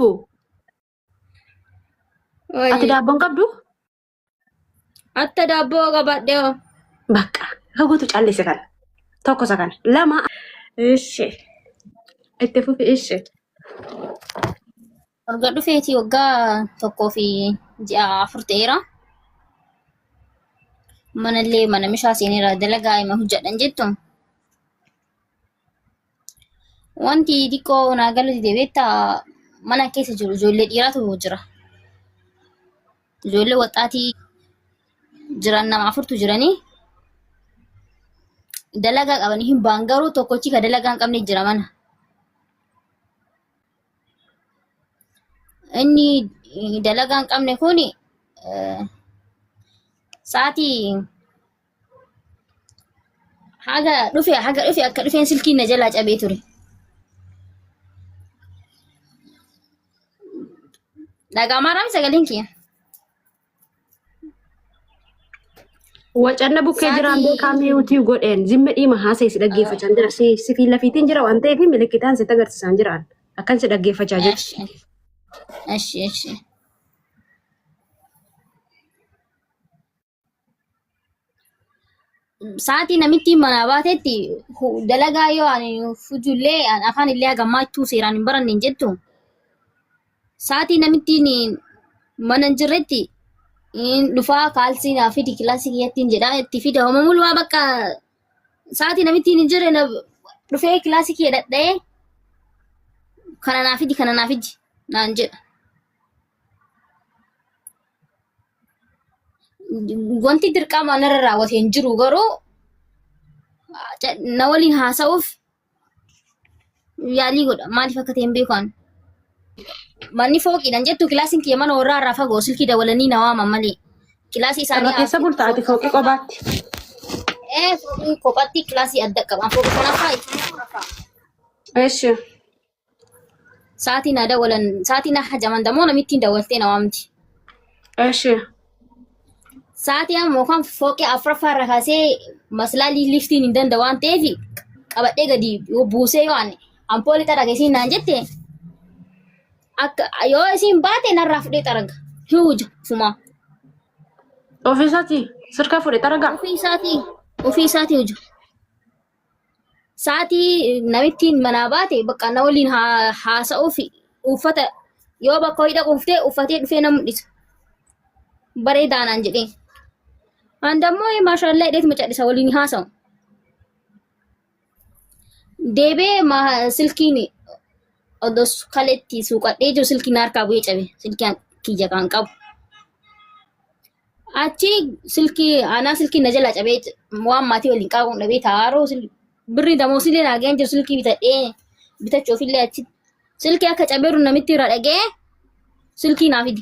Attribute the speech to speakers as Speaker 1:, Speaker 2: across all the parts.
Speaker 1: Lubbu ati
Speaker 2: Wayye.
Speaker 1: daabboon qabdu?
Speaker 2: Atta daabboo qabadhe hoo.
Speaker 1: Bakka haguutu callise kana. Tokko isa kana. Lama. Ishi. Itti fufi ishi.
Speaker 2: Erga dhufeetii waggaa tokkoo fi ji'a 4 ta'eera. Manallee mana mishaa seeneera dalagaa hima hojjedhan jettu. Wanti xiqqoo naa galu dide beektaa mana keessa jiru ijoollee dhiiraatu jira. Ijoollee waxxaatii jiran nama afurtu jiranii dalagaa qabanii hin ba'an garuu tokkochi ka dalagaa hin qabne jira mana. Inni dalagaa hin qabne kun sa'aatii haga dhufe akka dhufeen silkiin na jalaa cabee ture. Dhagaa maaraami sagaleen kiyya.
Speaker 1: Wacanna bukkee jiraan
Speaker 2: Sa'aatii
Speaker 1: beekaa mi'uutii godheen zimma dhiima haasa'e si dhaggeeffachaa jira. Si si fi lafiitiin jira waan ta'eef milikitaan sitti agarsiisaan jiraan. Akkan si dhaggeeffachaa jiru.
Speaker 2: Eshi eshi eshi. Sa'aatii namittiin manaa baatetti dalagaa yoo ani fujullee ani afaan illee hagammaachuu seeraan hin baranne hin jettu. Sa'aatii namittiin mana hin jirretti hin dhufaa kaalsii naa fidi kilaasii kiyyattiin jedhaa itti fida homa mulumaa bakka sa'aatii namittiin hin jirre na dhufee kilaasii kiyya dhadha'ee kana naa fidi kana naa fidi naan jedha. Wanti dirqama narra raawwate hin jiru garuu na waliin haasa'uuf yaalii godha. Maaliif akka ta'e hin beeku ani. Manni fooqiidhaan jettu kilaasiin kiyya mana warraa irraa fagoo silkii dawalanii na waaman malee. Kilaasii
Speaker 1: Irra
Speaker 2: isaanii
Speaker 1: keessa bulta ati fooqii qobaatti.
Speaker 2: Ee fooqii kophaatti kilaasii adda qaba. Fooqii shanaffaa jechuun afuraffaa.
Speaker 1: Eshi.
Speaker 2: Sa'aatii na dawalan sa'aatii na hajaman dammoo namittiin dawaltee na waamti.
Speaker 1: Eshi.
Speaker 2: Sa'aatii amma yookaan fooqii afuraffaa irra kaasee maslaalii liftiin hin danda'u waan ta'eef qabadhee gadi yoo buusee yoo ani ampoolii xaraga isiin naan jette akka yoo isiin baate narraa fudhee xaraga. Hiwuja fumaa.
Speaker 1: Ofiisaati sirkaa fudhe xaragaa.
Speaker 2: Ofii isaatii huja. Sa'aatii namittiin manaa baate bakka na waliin haasa'uuf uffata yoo bakka wayii dhaquuf ta'e uffatee dhufee na mul'isa. Bareedaa naan jedhee. An dammoo maashaallah jedheetuma cal'isa waliin haasa'u. Deebi'ee silkiin odoo kaletti suuqadhee jiru silkiin harkaa bu'ee cabe silkiin kiyya kan qabu. Achi silkii anaa silkii na jalaa cabee waan maatii waliin qabuun dhabee taaroo birrii damoosillee naa ga'een jiru silkii bitadhee bitachuufillee achi silkii akka cabeeru namitti irraa dhagee silkii naa fide.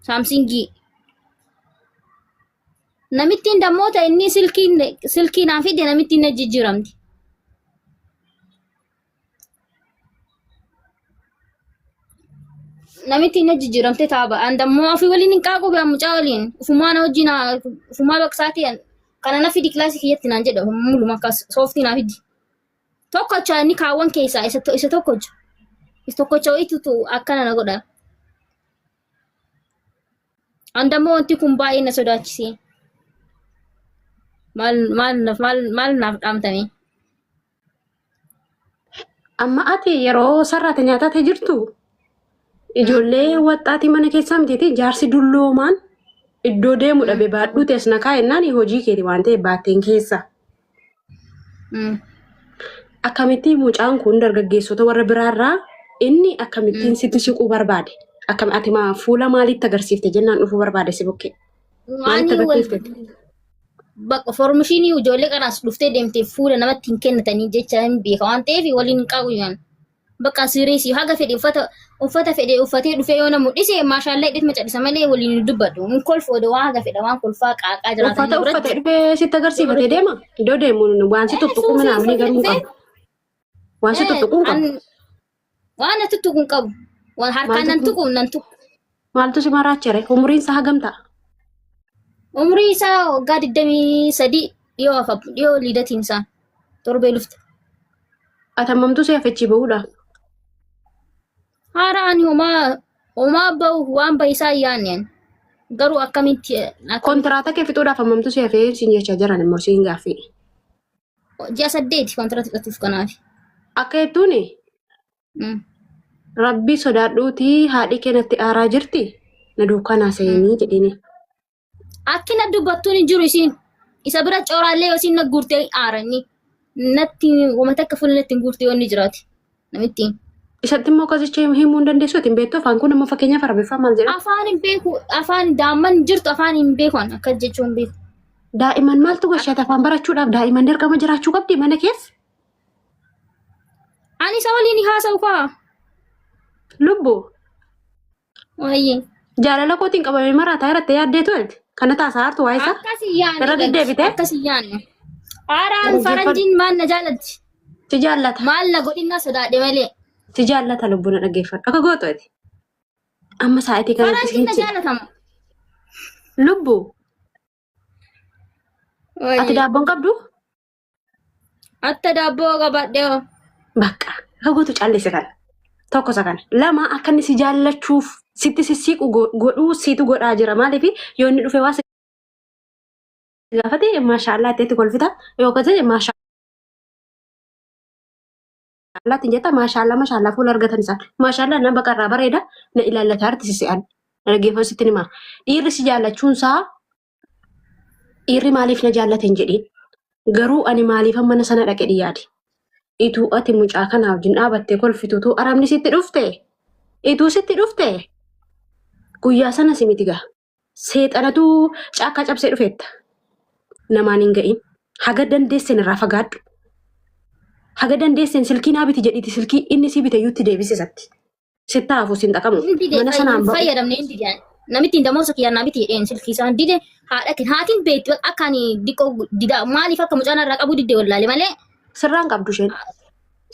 Speaker 2: Saamsingii. Namittiin dammoo ta'e inni silkii naa fide namittiin na jijjiiramti. Namitti inni jijjiiramte taaba. An dammoo ofii waliin hin qaaqu bee mucaa waliin. Ufumaa na wajjin ufumaa baqsaatii kana na fidi kilaasii kiyyatti naan jedha muluma akkas sooftii naa fidi. Tokkocha inni kaawwan keessaa isa tokkocha. Isa tokkocha wayitu akkana na godha. An dammoo wanti kun baay'ee na sodaachise. Maal maal maal maal naaf dhaamtame?
Speaker 1: Amma ati yeroo sarraate nyaatate jirtu ijoollee waxxaatii mana keessaa mitiiti jaarsi dulloomaan iddoo deemu dhabe baadhuu tees na kaa'ennaan hojii keeti waan ta'eef baatteen keessa. Akkamitti mucaan kun dargaggeessota warra biraarraa inni akkamittiin sitti siquu barbaade? Akkam ati maa fuula maalitti agarsiifte jennaan dhufuu barbaade si bukkee? Maalitti
Speaker 2: Ani wal
Speaker 1: agarsiifte?
Speaker 2: Bakka formishinii ijoollee kanaas dhuftee deemtee fuula namatti hin kennatanii jecha hin beeka waan ta'eef waliin hin qabu yaan. Bakka sireesii haga fedhe uffata uffata fedhe uffatee dhufee yoo na mul'ise maashaallah jedhee macadhisa malee waliin hin dubbadhu. Hin kolfu odoo waan haga fedha waan kolfaa qaaqaa jiraatan
Speaker 1: Uffata
Speaker 2: biratti.
Speaker 1: uffatee dhufee sitti agarsiifatee deema. Iddoo deemuun waan si tuttuqu
Speaker 2: Suufii
Speaker 1: minaa
Speaker 2: uffatee
Speaker 1: garuu hin
Speaker 2: dhufee
Speaker 1: qabu. Waan si tuttuqu hin qabu.
Speaker 2: Waan na tuttuqu hin qabu. Waan harkaan nan tuqu nan tuqu.
Speaker 1: Maaltu si maraachere? Umriin isaa hagam ta'a?
Speaker 2: Umrii isaa waggaa 23 dhiyoo hafa dhiyoo liidatiin isaa torbee lufte.
Speaker 1: Ati hammamtu si hafe achii bahuudhaaf?
Speaker 2: Haara ani homaa homaa bahu waan bahisaa hin yaadne ani. Garuu akkamitti akkamitti
Speaker 1: Kontiraata kee fixuudhaaf hammamtu si hafee siin jechaa jiran immoo siin gaaffii.
Speaker 2: Ji'a 8 kontiraata fixatuuf kanaaf.
Speaker 1: Akka jettuuni rabbii sodaadhuutii haadhi kee natti aaraa jirti na duukaa naa seenii jedhini.
Speaker 2: Akki na dubbattuun hin jiru isiin. Isa bira cooraallee yoo isiin na guurtee aaranni. Natti wama takka fuula natti hin guurte yoo inni jiraate. Namittiin.
Speaker 1: Isatti immoo akkasicha himuu hin dandeessu ati hin beektu afaan kun amma fakkeenyaaf Arabiffaa maal jedha?
Speaker 2: Afaan hin beeku afaan daa'imman jirtu afaan hin beeku ani akkas jechuu hin beeku.
Speaker 1: Daa'imman maaltu gashaate afaan barachuudhaaf daa'imman dirqama jiraachuu qabdi mana keessa?
Speaker 2: Ani isa waliin haasa'u kaa.
Speaker 1: Lubbu
Speaker 2: Wayyee.
Speaker 1: Jaalala kootiin qabamee maraataa irratti yaaddee tureeti. Kana taasaa hartu waa'ee isaa.
Speaker 2: Akkas hin yaanne
Speaker 1: Irra
Speaker 2: lakki.
Speaker 1: deddeebitee?
Speaker 2: Akkas hin yaanne. Haaraan
Speaker 1: Dhaggeeffadhu.
Speaker 2: faranjiin maal na jaalatti?
Speaker 1: Si jaallata.
Speaker 2: Maal na godhinna sodaadhe malee.
Speaker 1: Si jaallata lubbuu na dhaggeeffadhu. Akka gootu ati. Amma sa'aatii kanatti
Speaker 2: Faranjiin na
Speaker 1: si
Speaker 2: jaalatama.
Speaker 1: Lubbuu ati
Speaker 2: Wayyee.
Speaker 1: daabboon qabdu?
Speaker 2: Atta daabboo qabadhe hoo.
Speaker 1: Bakka akka gootu callise kana. Tokko isa kana. Lama akka inni si jaallachuuf sitti sissiiqu godhuu siitu godhaa jira. Maaliif yoo inni dhufe waa si gaafate maashaallah itti kolfita. Yoo akkas ta'e maashaallah ittiin jetta maashaallah maashaallah fuula argatan isaan. Maashaallah na baqarraa bareeda na ilaallataa jirti si se'an. Na dhaggeeffatu sitti hima. Dhiirri si jaallachuunsaa Dhiirri maaliif na jaallate hin jedhiin. Garuu ani maaliifan mana sana dhaqe yaadi. Ituu ati mucaa kanaa wajjin dhaabattee kolfitu utuu arabni sitti dhufte. Ituu sitti dhufte. Guyyaa sana si miti gaa. Seexanatu caakkaa cabsee dhufeetta. Namaan hin ga'in. Haga dandeessen irraa fagaadhu. Haga dandeessen silkii naa biti jedhiiti silkii inni si bite iyyuu itti deebisisatti. Sitti hafu sin xaqamu.
Speaker 2: Hin dide
Speaker 1: Mana sanaan
Speaker 2: hin
Speaker 1: ba'u.
Speaker 2: fayyadamne hin dide. Namitti hin damoosa kiyyaan naa biti jedheen silkii isaan dide haadhatiin haatiin beekti akka ani diqqoo dida maaliif akka mucaan irraa qabu didde wallaale malee
Speaker 1: Sirraan qabdu isheen.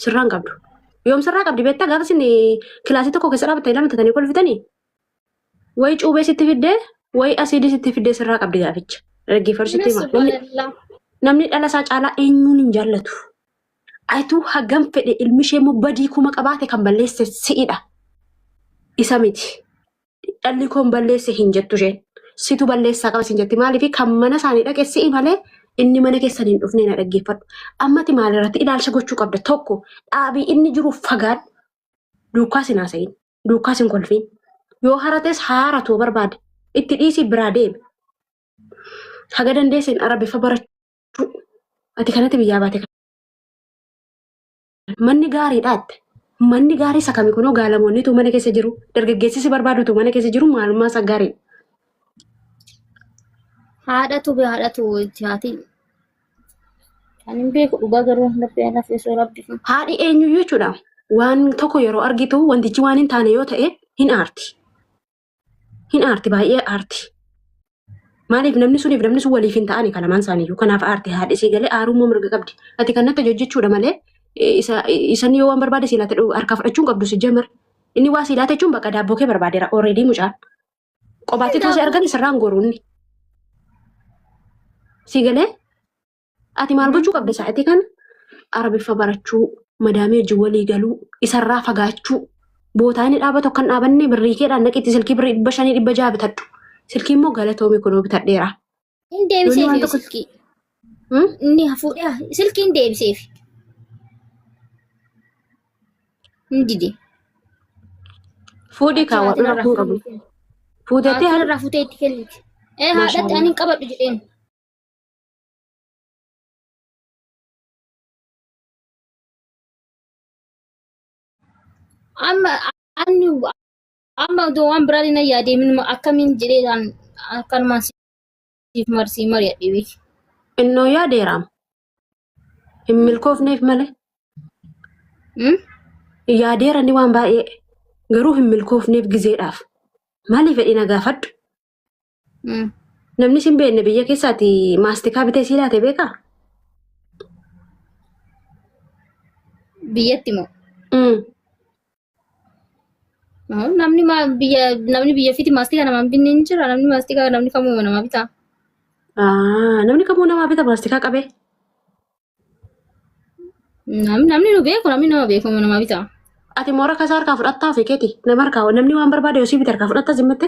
Speaker 1: Sirraan qabdu. Yoom sirraa qabdi beektaa gaafa isin kilaasii tokko keessa dhaabattanii lama tatanii kolfitanii wayi cuubee sitti fiddee wayi asiidii sitti fiddee sirraa qabdi gaaficha. Dhaggeeffadhu sitti hima. Namni,
Speaker 2: Subhanallah.
Speaker 1: namni dhala isaa caalaa eenyuun hin jaallatu. Atuu hagam fedhe ilmi ishee immoo badii kuma qabaate kan balleesse si'idha. Isa miti. Dhalli koon balleesse hin jettu isheen. Situ balleessaa qaba sin jetti. Maaliif kan mana isaanii dhaqe si'i malee inni mana keessan hin dhufne na dhaggeeffadhu. Ammati maalirratti ilaalcha gochuu qabda? Tokko dhaabii inni jiru fagaadhu. Duukaas hin haasa'iin. Duukaas hin kolfiin. Yoo harates haaratu barbaade. Itti dhiisii biraa deemi. Haga dandeesseen Arabiffa barachuu. Ati kanatti biyyaa baate. Manni gaariidha jette. Manni gaarii isa kami kunoo gaalamoonnitu mana keessa jiru. Dargaggeessi si barbaadutu mana keessa jiru maalummaa isaa gaariidha.
Speaker 2: Haadhatu be haadhatu itti haati. Kan hin beeku dhugaa garuu rabbi haa lafeessuu rabbi.
Speaker 1: Haadhi eenyuyyuu jechuudha. Waan tokko yeroo argitu wantichi waan hin taane yoo ta'e hin aarti. Hin aarti baay'ee aarti. Maaliif namni suniif namni sun waliif hin ta'ani kan lamaan isaaniiyyuu. Kanaaf aarti haadhi sii galee aaruu immoo mirga qabdi. Ati kan natti hojjechuudha malee isa isan yoo waan barbaade sii laate harkaa fudhachuu hin qabdu si jamar. Inni waa sii laate jechuun bakka daabboo kee barbaadeera already mucaan. Qobaatti too si argan isarraan goruunni. Sii galee Ati maal gochuu qabda sa'aatii kana? Arabiffa barachuu, madaamii wajjin walii galuu, isarraa fagaachuu. Bootaa inni dhaabatu akka hin dhaabanne birrii keedhaan naqitti silkii birrii 500 600 bitadhu. Silkii immoo galatoomi kunoo bitadheera.
Speaker 2: Hin
Speaker 1: Yoonni waan
Speaker 2: deebiseef
Speaker 1: tokko
Speaker 2: silkii.
Speaker 1: Hmm?
Speaker 2: Inni hafuudhaa silkii hin deebiseef. Hin dide.
Speaker 1: Fuudhii
Speaker 2: Achi
Speaker 1: kaawwadhu
Speaker 2: haatiin irraa
Speaker 1: rakkoo hin qabu.
Speaker 2: fuutee.
Speaker 1: Fuuteetti
Speaker 2: Haatiin
Speaker 1: haadha.
Speaker 2: irraa fuutee itti kenniti. Ee haadhatti
Speaker 1: Maashaallah.
Speaker 2: ani hin qabadhu jedheen. Amma ani amma odoo waan biraa na yaadee minuma akkamiin jedhee akkanumaan siif marsii mari'adhe beeki.
Speaker 1: Innoo yaadeeraam. Hin milkoofneef malee. Yaadeera inni waan baay'ee. Garuu hin milkoofneef gizeedhaaf. Maaliif fedhii na gaafadhu? Namni sin beekne biyya keessaati maastikaa bitee sii laate beekaa?
Speaker 2: Biyyatti moo? Namni biyya namni biyya ofiitti maastikaa namaan binne hin jira. Namni maastikaa namni kamuu namaa bitaa.
Speaker 1: Namni kamuu namaa bita maastikaa qabee?
Speaker 2: Namni nu beeku namni nama beeku namaa bitaa.
Speaker 1: Ati moora kasaa harkaa fudhattaa ofii keeti. Nama harkaa namni waan barbaade yoo sii bite harkaa fudhattaa zimmatte.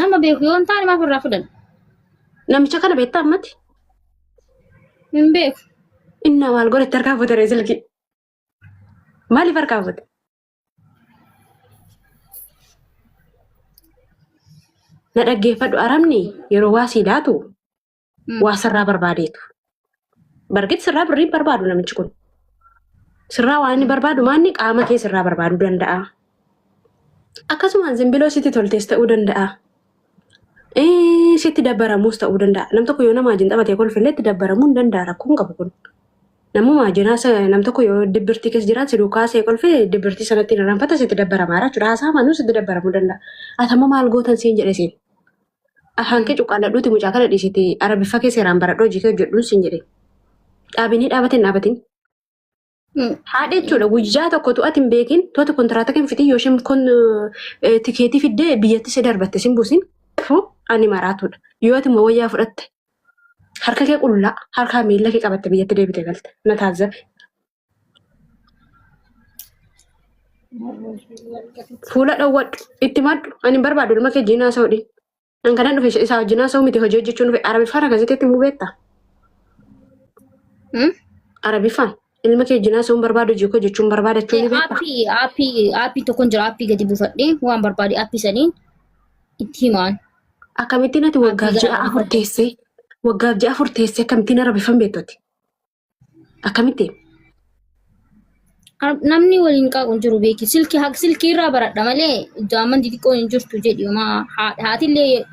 Speaker 2: Nama beeku yoo hin taane maaf irraa fudhan?
Speaker 1: Namicha kana beektaa ammatti?
Speaker 2: Hin beeku.
Speaker 1: Innaa maal godhatti harkaa fuutaree silkii? Maaliif harkaa fuute? Na dhaggeeffadhu arabni yeroo waa sii laatu waa sirraa barbaadeetu. Bargit sirraa birrii hin barbaadu namichi kun. Sirraa waan inni barbaadu maanni qaama kee sirraa barbaaduu danda'a. Akkasumaan zimbiloo sitti toltees ta'uu danda'a. Sitti dabbaramuus ta'uu danda'a. Nam tokko yoo nama wajjin taphatee kolfillee itti dabbaramuu hin danda'a rakkoo hin qabu kun. Namuma wajjin nam tokko yoo dibbirtii keessa jiraat si duukaa see kolfee dibbirtii sanatti hin irraanfata sitti dabbaramaa jechuudha. Haasaa manuu sitti dabbaramuu danda'a. Ati ammoo maal gootan siin jedhe siin. Afaan kee cuqqaalladhuuti mucaa kana dhiisiti arabiffa kee seeraan baradhu hojii kee hojjedhuun siin jedhe. Dhaabinii dhaabatin dhaabatin. Haadha jechuudha guyyaa tokko to'ati hin beekin to'ati kontiraata kan fixin yoo isheen kon tikeetii fiddee biyyatti si darbatte sin buusin fu ani maraatuudha. Yoo ati immoo wayyaa fudhatte harka kee qullaa harkaa miila kee qabatte biyyatti deebite galte na taazzabe. Fuula dhowwadhu itti madhu ani hin barbaadu ilma kee jiinaa sa'udhi. An kanan dhufe isaa wajjin haasa'u miti hojii hojjechuun dhufe Arabiffaan akkasitti himuu beektaa? Arabiffaan ilma kee wajjin haasa'uun barbaadu hojii koo hojjechuun barbaada jechuun ni beektaa?
Speaker 2: Aappii tokkon jira aappii gadi buufadhee waan barbaade aappii saniin itti himaan.
Speaker 1: Akkamittiin ati waggaaf
Speaker 2: Aappii
Speaker 1: ji'a
Speaker 2: gara
Speaker 1: afur teessee waggaaf ji'a afur teessee akkamittiin Arabiffaan beektu ati? Akkamittiin?
Speaker 2: Namni waliin qaaqu hin jiru beeki. Silkii haq silkii irraa baradha malee daa'imman xixiqqoon hin jirtu jedhi homaa haatillee